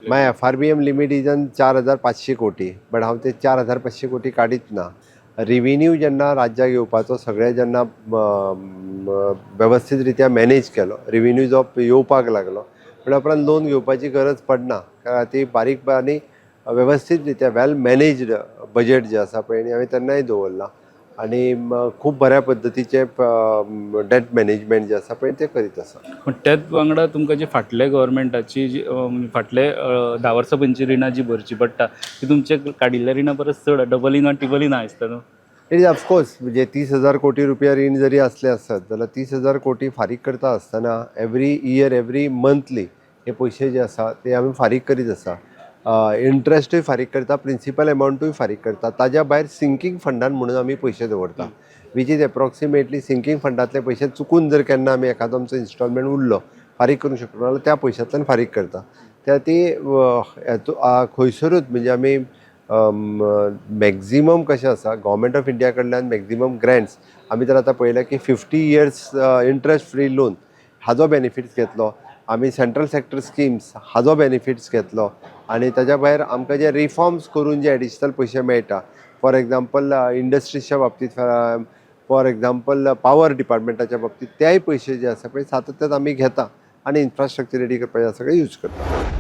My FRBM limit is on 4500 कोटी, but हांव ते 4500 कोटी काडीत ना. रिवेन्यू जेन्ना राज्याक येवपाचो, सगळें जेन्ना वेवस्थीत रित्या मॅनेज केलो, रिवेन्यू जो येवपाक लागलो म्हणल्या उपरांत लोन घेवपाची गरज पडना, कारण ती बारीक आनी वेवस्थीत रित्या वेल मॅनेज्ड बजेट जें आसा पळय, आनी हांवें तेन्नाय दवरलां आनी खूब बऱ्या पद्दतीचें डेट मॅनेजमेंट जें आसा पळय, तें करीत आसा. पण त्याच वांगडा तुमकां जी फाटले गव्हर्मेंटाची जी म्हणजे फाटले 10 वर्सां पयलींची रिणां जी भरची पडटा, ती तुमचे काडिल्ल्या रिणां परस चड, डबलीन वा टिबलीन आसता न्हू? It is of course, म्हणजे 30,000 कोटी रुपया रीण जरी असले आसत जाल्यार 30,000 कोटी फारीक करता आसतना एवरी इयर, एवरी मंथली हे पयशे जे आसा ते आमी फारीक करीत आसा. इंट्रस्टूय फारीक करता, प्रिंसिपल एमावंटूय फारीक करता. ताज्या भायर सिंकींग फंडान म्हणून आमी पयशे दवरता, which is approximately sinking फंडांतले पयशे चुकून जर केन्ना आमी एखादो आमचो इन्स्टॉलमेंट उरलो, फारीक करूंक शकना जाल्यार त्या पयशांतल्यान फारीक करता. त्या ती खंयसरूच म्हणजे आमी मॅक्झिमम कशें आसा, गव्हर्मेंट ऑफ इंडिया कडल्यान मॅक्झिमम ग्रँट्स आमी तर आतां पळयलें की 50 years interest free loan हाजो बेनिफिट्स घेतलो आमी, सेंट्रल सेक्टर स्किम्स हाजो बेनिफिट्स घेतलो आनी ताज्या भायर आमकां जे रिफॉर्म्स करून जे एडिशनल पयशे मेळटा, फॉर एग्जाम्पल इंडस्ट्रीजच्या बाबतींत, फॉर एग्जाम्पल पावर डिपार्टमेंटाच्या बाबतींत, त्याय पयशे जे आसा पळय, सातत्यान आमी घेता आनी इन्फ्रास्ट्रक्चर रेडी करपाचे सगळें यूज करता.